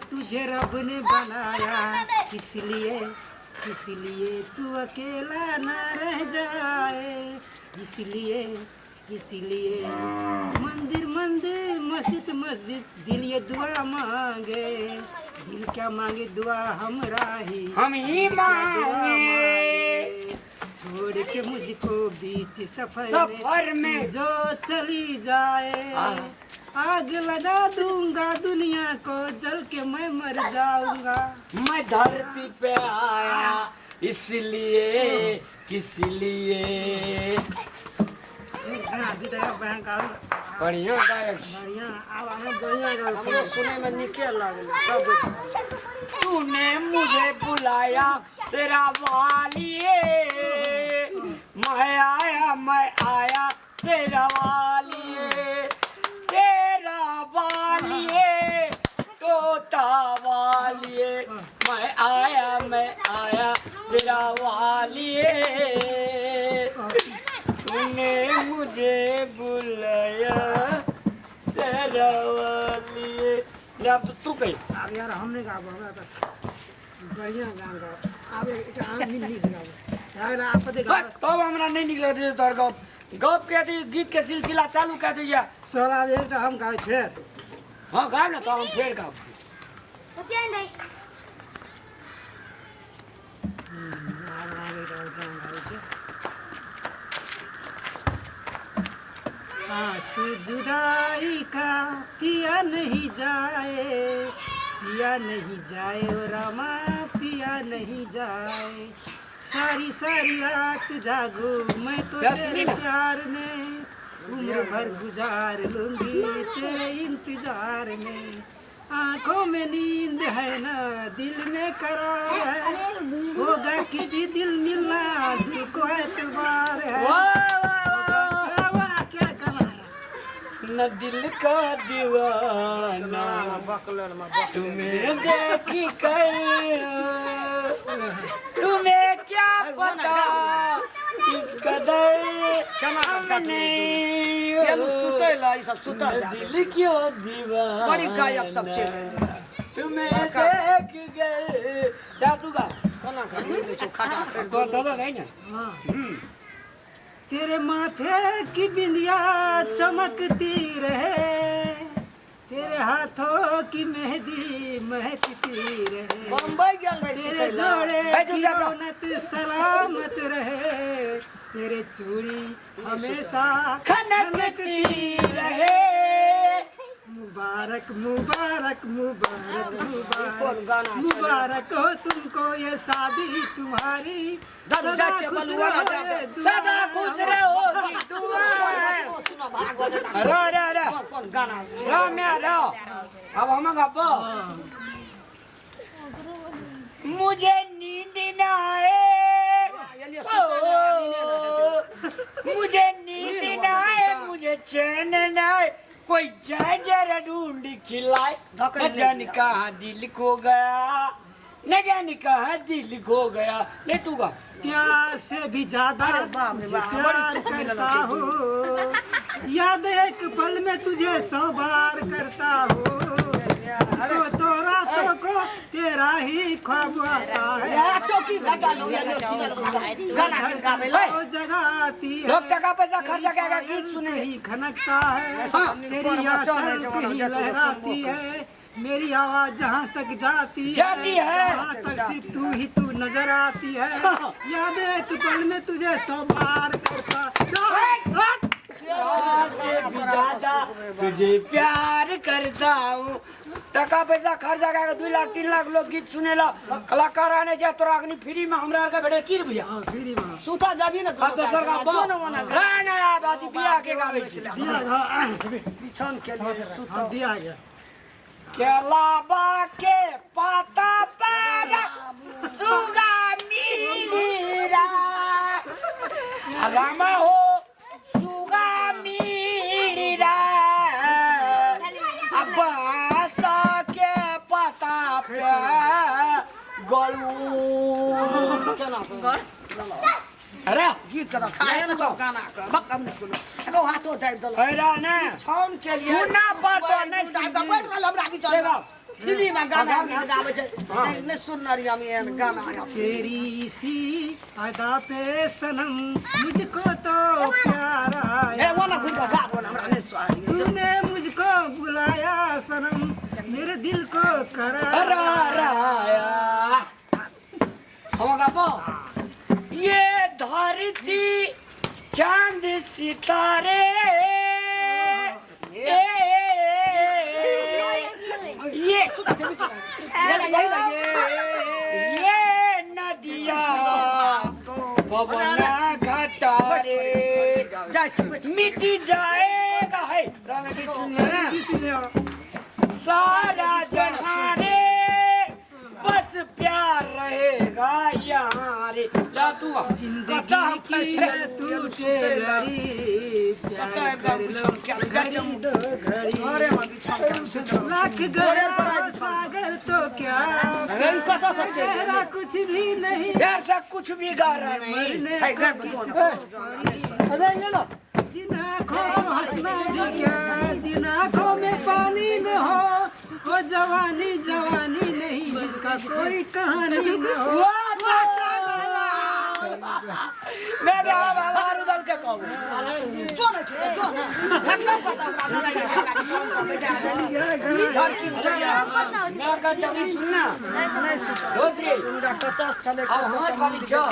तुझे रब ने बनाया इसलिए, इसलिए तू अकेला ना रह जाए, इसलिए, इसलिए मंदिर मंदिर मस्जिद मस्जिद दिल ये दुआ मांगे, दिल क्या मांगे दुआ हमरा ही, हम ही दिल क्या दुआ मांगे। छोड़ के मुझको बीच सफर, सफर में तू जो चली जाए, आग लगा दूंगा दुनिया को, जल के मैं मर जाऊंगा। मैं धरती पे आया इसलिए, किस लिए। बढ़िया गायक। बढ़िया, आब अहाँ बढ़िया गाबै। हमरो सुनै में नीके लागल तब बैठ। तूने मुझे बुलाया सेरा वालिए, मैं आया, मैं आया सेरा वालिए, सेरा वालिए तोता वालिए, मैं आया, मैं आया तेरा वालिए, तूने मुझे बुलाया तेरा वालिए। अब तू कही। आब यार हम नहि गाबब, हमरा तऽ बढ़िया गान गाब। आब एकटा अहाँ नीक से गाबू। यार आपदे गाब। तब हमरा नहीं निकल रहे तोहर गप गप के अथी गीत के सिलसिला चालू कर दीजिए। चल आब एकटा हम गाबै फेर। हाँ गाब ना, तो हम फेर गाब। आब आब एकटा और गान गाबै छी। आंसू जुदाई का पिया नहीं जाए, पिया नहीं जाए ओ रामा पिया नहीं जाए, सारी सारी रात जागू मैं तो तेरे प्यार में, उम्र भर गुजार लूंगी तेरे इंतजार में, आंखों में नींद है ना दिल में करार है, होगा किसी दिल मिलना दिल को एतबार है। वाह वाह वाह। वाह, वाह, क्या गाना है। न दिल का दीवाना तुम्हें देख कर, तुम्हें क्या पता इस कदर हमने गेलू सुतै ला, ई सब सुतल न दिल क्यों दीवाना बड़ी गायक सब चलि एलै। तुम्हें देख गए जा तू गा। कोना खरीद लै छौ खाटा खरीद। तो दादा नहीं ना। हाँ। तेरे माथे की बिंदिया चमकती रहे, तेरे हाथों की मेहंदी महकती रहे, बम्बई गेल रही तेरे सिखै ला। जोड़े ए, की चुप जा, बड़ा। रौनक सलामत रहे, तेरे चूड़ी हमेशा खनकती रहे। मुबारक मुबारक मुबारक मुबारक कोन गाना छलै? मुबारक हो तुमको ये शादी तुम्हारी, दादू, सदा जा छै, खुश बलुआ रहो जा, ये जा। दुआ सदा खुश रहो की दुआ है। सुनो भागो रह रह रह कोन कोन गाना। रह मैं रह अब हम गप्पो। मुझे नींद न आए, एलिए सुतै ला, नीने न हेतै। मुझे नींद न आए, मुझे चैन न आए, कोई जाए जरा ढूंढ खिलाए, धक्का न नहीं जाने दिया। कहाँ दिल खो गया, न जाने कहाँ दिल खो गया। ले तू गा। प्यार से भी ज्यादा अरे बाप रे तुझे बाप, बड़ी प्यार दुख मिलल करता छै। हूँ, याद एक पल में तुझे 100 बार करता हूँ, अरे तो, तो रातों को तेरा ही ख्वाब आता है, या चौकी घटा लो या जो सुतल सुतल गाना गीत गाबै ला। तो जगाती है, लोग टका पैसा खर्चा के आगे गीत सुने। कहीं खनकता है, ऐसा तो नहीं, तेरी पर बच्चा आंचल नहीं जवान हो कहीं जाए तो लहराती सुनबो है, मेरी आवाज जहाँ तक जाती जाती है। वहाँ तक सिर्फ तू ही तू नजर आती है, याद एक पल में तुझे 100 बार करता। प्यार से भी ज्यादा तुझे प्यार करता हूँ। टका पैसा खर्चा के 2 लाख 3 लाख लोग गीत सुनेला, कलाकार आने जा तोरा अग्नि फ्री में हमरा आर के भेटे की भैया। हाँ, फ्री में। सुता जाबी ने। अब दोसर का जो न मना ना ना आब अथी बियाह के गाबै छी। दिया हाँ, बिछान के लिए सुता। हाँ, दिया गया। केलाबा के पाता पर सुगा मिली रा, रामा हो सुगा मिली रा, अब बांस के पाता पे गलू। केना अरे गीत के तऽ थाहे ने छौ गाना के, बक हम नहि सुनब, एगो हाथो दाबि देलक। अरे ने बिछान के लिए सुनना पड़तो, नहि दाबि कऽ बैठ रहल हमरा की ले चल। बाप। फिल्म आ गाना गीत गाबै छै। नहीं नहीं सुनने रहियै हम एहन गाना आ फिल्म। तेरी सी अदा पे सनम मुझको तो प्यार ए आया। वो ना घुरि कऽ गाबो ना, हमरा नहीं सुहारी। तूने मुझको बुलाया सनम, मेरे दिल को कराया। राया हम गाबो। ये धरती चांद सितारे, ए, ये ये नदिया पवन घटा रे जाइ छी बैठ। मिट जाएगा है राम की चुनना किसने सारा जहां रे, बस प्यार रहेगा यहाँ रे। ला तू आ। जिंदगी कतऽ हम की फँसि न गेलहुँ, टूटे लड़ी, प्यार कतऽ आबि कर कऽ लो बिछाओन कयल घड़ी दो घड़ी। घरे मे बिछाओन कयल सुति रहल। लाख घरे गहरा पर आबि बिछाओन। सागर तो क्या, अरे ई कतऽ सँ चलि गहरा गेलै? कुछ भी नहीं। प्यार से कुछ भी गा रहा नहीं। मरने है, को घर पर किसको जो ना। अरे ये लो। जिन आँखों को हंसना भी क्या, जिन आँखों में पानी न हो, वो जवानी जवानी नहीं जिसका कोई कहानी न हो। वाह, वाह, मैं क्या बाबा रुदल के कहूँ। जो ने छै, जो ने। मतलब कतऽ हमरा दादा के एकरा बिछाओन कऽ बैठा देली। धरती उतरैया। मैं कहता हूँ सुनना नहि सुतल। दूसरी हमरा कतऽ से छलै। अब हाथ वाली जो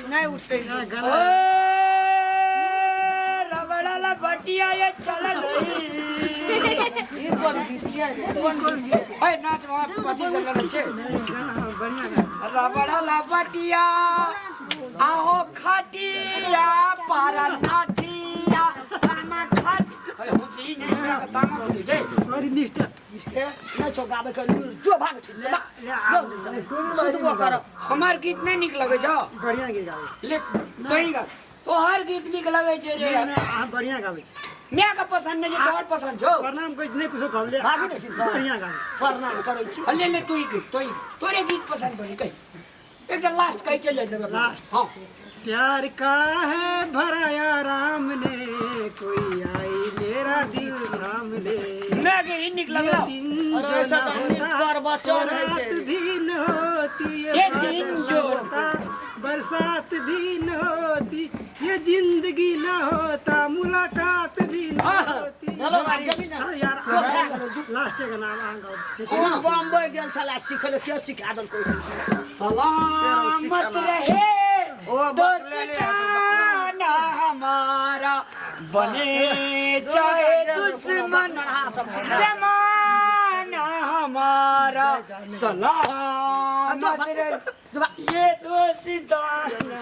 नहि उठतै। क्या ओ गला रबड़ा ला बटिया ये चल गई। ई कोन गीत छियै? कोन गीत? है नाच वहाँ पति से लगल छे। गाना बढ़िया गाना। रबड़ा ला बटिया आहो खटिया पारा नाटिया तामा खट। अरे हम से ही नहीं मैं तामा खुली जे। Sorry mister. ए, नहि छौ गाबै के लूरि, जो भाग छी, ले, जो आ, सुतबो कर। हमार गीत नहीं निक लगे छौ। बढ़िया गीत गाबै। ले कहीं गा तोहर गीत निक लगे छे रे। नहीं, नहीं, अहाँ बढ़िया गाबै छी। मैं का पसंद नहीं तोहर पसंद छौ। प्रणाम कहै छी, नहीं कुछो कहब ले। भागी नहि छी सर। बढ़िया गाबै छी। प्रणाम करै छी। ले ले तू ही गीत तो ही तोरे गीत पसंद पड़ी कहीं एकदम लास्ट कहीं चल जाए। लास्ट। हाँ। प्यार का है भराया राम ने, कोई आई मेरा दिल थाम ले। मैं के ही निक ये लगला। दिन अरे जो ऐसा न तो नीक होता, प्रवचन तो होइ छै रात रे। भी न होती, ये ये बादल दिन जो होता, बरसात भी न होती, ये जिंदगी न होता, मुलाकात भी न हाँ। होती। हेलो, भाई, जमी ना। सर, यार जो भए गेलौ, जो। लास्ट के नाम अहाँ गाउ। कोन बम्बई गेल छला सिखै लए, के सिखा देलकै? सलामत रहे ओ बकले ले है तो बकला। दोस्ताना हमारा, बने चाहे दुश्मन जमाना हमारा, सलामत रहे ये दोस्ताना।